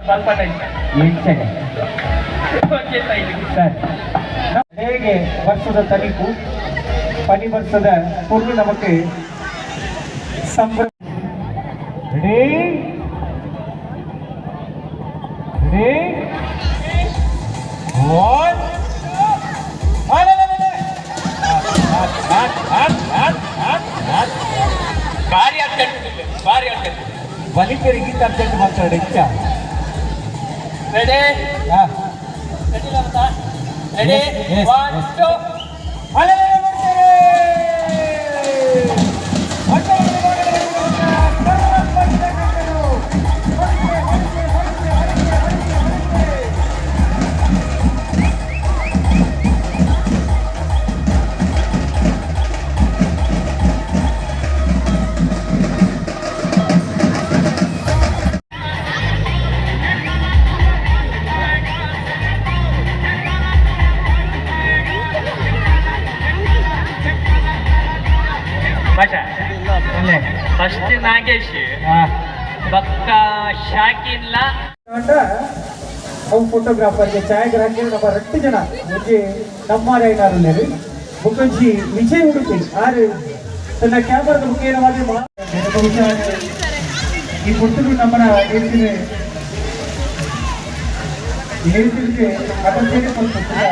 ಸ್ವಲ್ಪ ಎಂಚನೆ okay. Sir, ಹೇಗೆ ವರ್ಷದ ತನಿಖು ಪನಿ ವರ್ಷದ ಪೂರ್ಣ ನಮಕ್ ಸಂಭ್ರಮ. Ready, ready, one. ಭಾರಿ ಅರ್ಜೆಂಟ್, ಭಾರಿ ಅರ್ಜೆಂಟ್. ಬಲಿಕರಿಗೆ ಗೀತ ಅರ್ಜೆಂಟ್ ಮಾತಾಡ ಇಚ್ಚ. ರೆಡಿ? ಹಾ. Ready? Yes, one, yes. To. ಭಾಷಾ. ಫಸ್ಟ್ ನಾಗೇಶ್, ಬಕ್ಕ ಶಾಕಿಲ್ಲ. ಅವು ಫೋಟೋಗ್ರಾಫರ್ಗೆ, ಛಾಯಾಗ್ರಾಹಕರು ನಮ್ಮ ರಟ್ಟು ಜನ. ಒಂಜಿ ನಮ್ಮಾರಾಯಣಾರುಲ್ಲೇರು, ಬುಕ್ಕೊಂಜಿ ವಿಜಯ್ ಉಡುಪಿ. ಆರು ತನ್ನ ಕ್ಯಾಮರಾದ ಮುಖೇನವಾಗಿ ಬಹುಶಃ ಈ ಪುಟ್ಟರು ನಮ್ಮನ ಹೇಳ್ತೀನಿ ಹೇಳ್ತಿದ್ದಕ್ಕೆ ಅಗತ್ಯತೆ.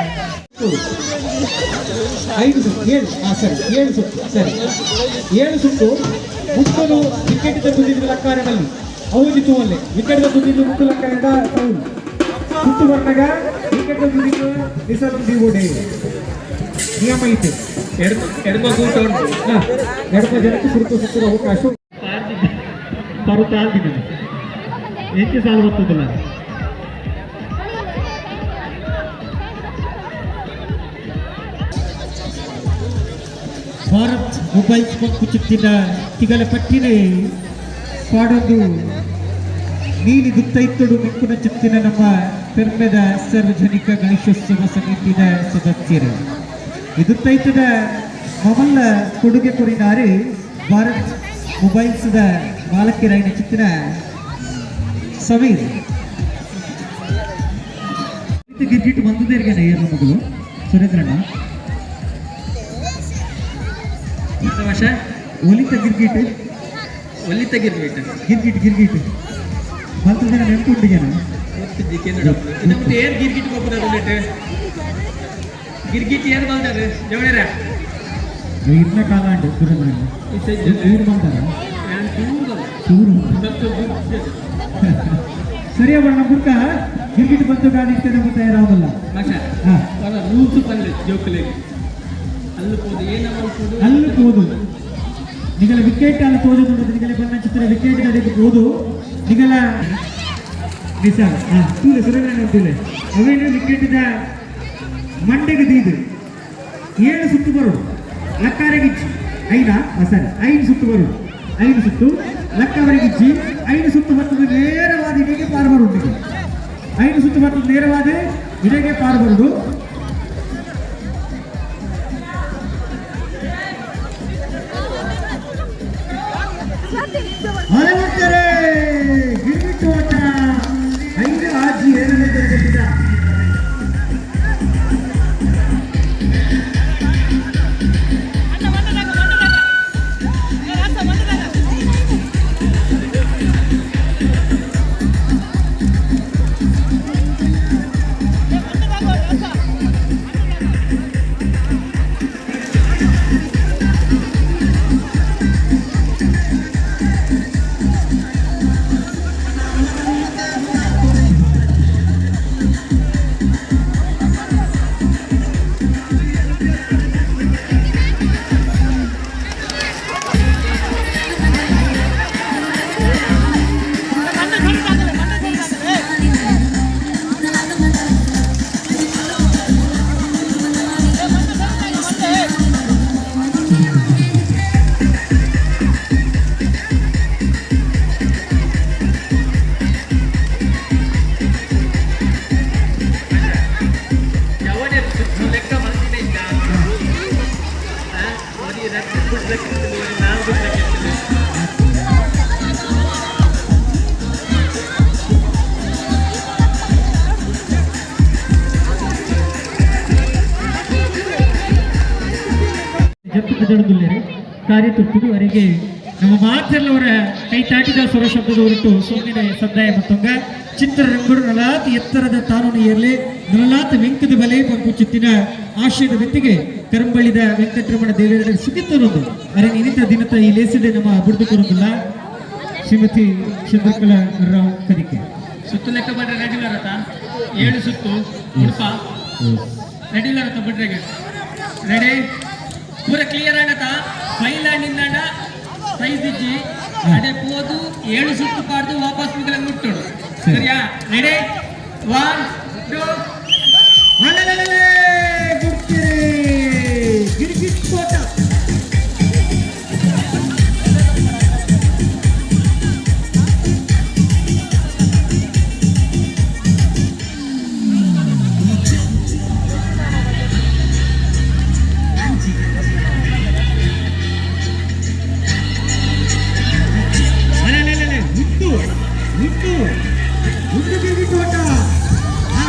ಐದು ಸುತ್ತು, ಏಳು, ಹಾಂ ಸರಿ, ಏಳು ಸುತ್ತು, ಸರಿ, ಏಳು ಸುತ್ತು. ಮುಕ್ಕಲು ವಿಕೆಟ್ ತುದಿದ್ದು ಲಕ್ಕಾರನಲ್ಲಿ ಅವು ತೂವಲ್ಲೆ. ವಿಕೆಟ್ ತುದಿದ್ದು ಮುಕ್ಕು ಲಕ್ಕ ಎಡ ಫೌಲ್. ಸುತ್ತು ಬರ್ನಾಗ ವಿಕೆಟ್ ತುದಿದ್ದು ನಿಸಲು ದಿವೋಡೆ, ನಿಯಮ ಐತೆ. ಎಡಮ ಗೂಟ ಉಂಟು. ಹಾ, ಎಡಮ ಜನಕ್ಕೆ ಸುರುಕು ಸುತ್ತಿನ ಅವಕಾಶ ಬರುತ್ತಾ. ಹೆಚ್ಚು ಸಾಲ ಬರ್ತದಿಲ್ಲ. ಭಾರತ್ ಮೊಬೈಲ್ಸ್ ಕುಚುತ್ತಿನ ತಿಗಲ ಪಟ್ಟಿನೆ ಪಾಡೊಂದು ನೀಲಿ ದುತ್ತೈತ್ತಡು ಮೆಕ್ಕುನ ಚಿತ್ತಿನ ನಮ್ಮ ಪೆರ್ಮೆದ ಸಾರ್ವಜನಿಕ ಗಣೇಶೋತ್ಸವ ಸಮಿತಿಯ ಸದಸ್ಯರು. ಈ ದುತ್ತೈತದ ಮೊಬೈಲ್ ಕೊಡುಗೆ ಕೊರಿನಾರು ಭಾರತ್ ಮೊಬೈಲ್ಸ್ದ ಮಾಲಕಿರಾಯಿನ ಚಿತ್ತಿನ ಸಮೀರ್. ಗಿರ್ಗಿಟ್ ಬಂದದೇರ್ಗೆನ ಏರ್ನ ಮಗಳು ಸುರೇಂದ್ರಣ್ಣ. ಭಾಷಾ. ಒಲಿತ ಗಿರ್ಗಿಟ್. ಒಲ್ಲಿತ ಗಿರ್ಗಿಟ್. ಗಿರ್ಗಿಟ್, ಗಿರ್ಗಿಟ್ ಮಂತ್ರದಿನ ನೆನಪುಂಡಿಗೆನ. ಮತ್ತೆ ಏನ್ ಗಿರ್ಗಿಟ್ ಗೊಬ್ಬರ? ಗಿರ್ಗಿಟ್ ಏನ್ ಬಂದಾರೆ ಜವಳಿರ? ಇರ್ನ ಕಾಲ ಅಂಡು ಸುರೇಂದ್ರಣ್ಣ ಊರು ಬಂದಾರ ಚೂರು. ಸರಿಯ ಬಣ್ಣ ಬುಕ್ಕ ಗಿರ್ಗಿಟ್ ಬಂತು ಗಾಡಿ ನಮ್ಮ ತಯಾರಾಗಲ್ಲ. ಭಾಷಾ. ಹಾ. ರೂಲ್ಸ್ ಪಲ್ಲೆ ಜೋಕುಲೆಗೆ ಅಲ್ಲು ಪೋದು ಏನ ಮಲ್ಪುಡು? ಅಲ್ಲಿ ಹೋದು ನಿಗಲ ವಿಕೆಟ್ ಅಲ್ಲಿ ತೋಜುದು. ನಿಗಲ ಬಣ್ಣ ಚಿತ್ರ ವಿಕೆಟ್ ನಡಿಗೆ ಹೋದು ನಿಗಲ ನಿಸಾಲ. ಹಾ, ತೂಲೆ ಸುರೇಂದ್ರಣ್ಣ, ತೂಲೆ. ಅವೇನು ವಿಕೆಟ್ ಮಂಡೆಗೆ ದೀದು ಏಳು ಸುತ್ತು ಬರೋಡು, ಲಕ್ಕಾರೆಗಿಚ್ಚಿ ಐನಾ? ಸರಿ, ಐದು ಸುತ್ತು ಬರೋಡು. ಐದು ಸುತ್ತು ಲಕ್ಕವರೆಗಿಚ್ಚಿ. ಐದು ಸುತ್ತು ಬರ್ತದೆ, ನೇರವಾದ ಇಡೆಗೆ ಪಾರು ಬರುಂಟಿಗೆ. ಐದು ಸುತ್ತು ಬರ್ತದೆ, ನೇರವಾದ ಇಡೆಗೆ ಪಾರು ಬರುದು. ಅರವತ್ತರ ಗಿರ್ಮಿಟ್ಟು ಓಟ. ಐದು ಆಜಿ ಏಳನೇ ತರಗತಿದ. ಅಣ್ಣ, ಮಂಡದಾಗ ಮಂಡದಾಗ ರಾಸ ಮಂಡದಾಗ. ಮಂಡದಾಗ ರಾಸ. ಪಿದಡುದುಲ್ಲೆರ್ ಕಾರ್ಯತುರ್ತುದು ಅರೆಗೆ ನಮ್ಮ ಮಾತೆಲ್ಲವರ ಕೈ ತಾಟಿದ ಸ್ವರ ಶಬ್ದದ ಹೊರಟು ಸೋಮಿನ ಸಂದಾಯ ಮತ್ತೊಂಗ ಚಿತ್ರರಂಗಡು ನಲಾತ್ ಎತ್ತರದ ತಾನೂನು ಏರ್ಲೆ ನಲಾತ್ ವೆಂಕದ ಬಲೆ ಪಂಪು ಚಿತ್ತಿನ ಆಶಯದ ವ್ಯಕ್ತಿಗೆ ಕರಂಬಳ್ಳಿದ ವೆಂಕಟರಮಣ ದೇವರ ಸುಗಿತರೊಂದು ಅರೆ ನಿನಿತ ದಿನತ ಈ ಲೇಸಿದೆ ನಮ್ಮ ಬುಡ್ದು ಕೊರೊಂದಿಲ್ಲ ಶ್ರೀಮತಿ ಚಂದ್ರಕಲಾ ರಾವ್ ಕದಿಕೆ. ಸುತ್ತು ಲೆಕ್ಕ ಬಂದ್ರೆ ರೆಡಿ ರಥ 7 ಸುತ್ತು ಉಡುಪ ರೆಡಿ ರಥ ಬಿಡ್ರೆಗೆ ರೆಡಿ ಪೂರ ಕ್ಲಿಯರ್ ಆಗತ್ತ ಫೈಲ್ ನಿಂದಾಂಡ ಸೈಜ್ ಇಜ್ಜಿ ಅಡೆ ಪೋದು 7 ಸುತ್ತು ಪಾಡ್ದು ವಾಪಸ್ ಮಿಗಲ ಮುಟ್ಟೋಡು. ಸರಿಯಾ? ರೆಡಿ 1 2 ಅಲೆಲೆಲೆಲೆ, ಗುಡ್ತಿರಿ ಗಿರ್ಗಿಟ್ ಕೋಟ. ಅಲೆಲೆಲೆಲೆ, ಗುಡ್ಡು ಗುಡ್ಡು ಗುಡ್ಡು ಗಿರ್ಗಿಟ್ ಓಟ. ಆ,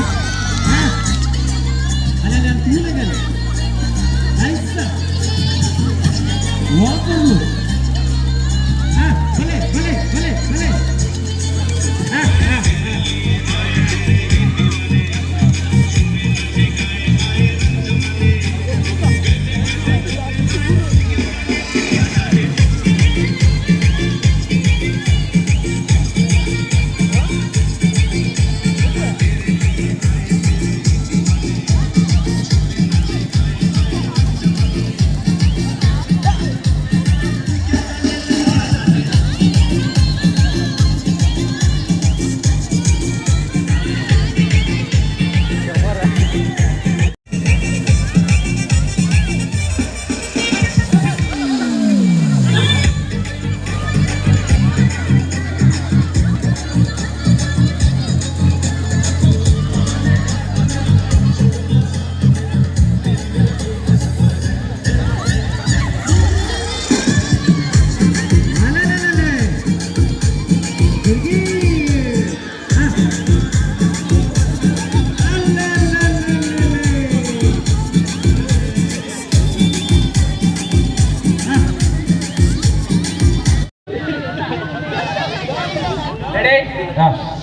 ಆ. ಅಲ್ಲ ತೂಲೆಗಲ್ಲ ಐಸ ವಾಪರು. ಹಾ, ಭಲೆ ಭಲೆ ಭಲೆ ಭಲೆ. ಹಾ ಹಾ ಹಾ. ಅಲೆಲೆಲೆಲೆ. ಗಿರ್ಗಿಟ್. ಹಾ. ಅಲೆಲೆಲೆಲೆ. ಹಾ. ರೆಡಿ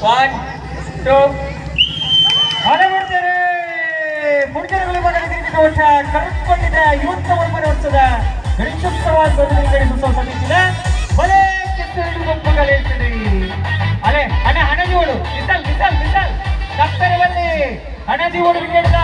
1 2 ಅಲೆ ಬಿಡ್ತಾರೆ. ಮುಡಿಗೆರೆಗಳು ಮಗನ ಗಿರ್ಗಿಟ್ ಓಟ. ಕರುಪಳ್ಳಿದ ಯುವತ ಒಬ್ಬನ ವರ್ಷದ ಗಣೇಶೋತ್ಸವ ಗಣೇಶೋತ್ಸವ ಸಮಿತಿನ ಬಲೆ ಕೆತ್ತಲು ಗೊಪ್ಪುಗಳೇಳ್ತದೆ. ಅಲೆ ಹಣ ಹಣಜಿ ಓಡು ವಿಸಲ್ ವಿಸಲ್ ವಿಸಲ್ ಕತ್ತರವಲ್ಲಿ ಹಣಜಿ ಓಡು ವಿಕೆಟ್ದ.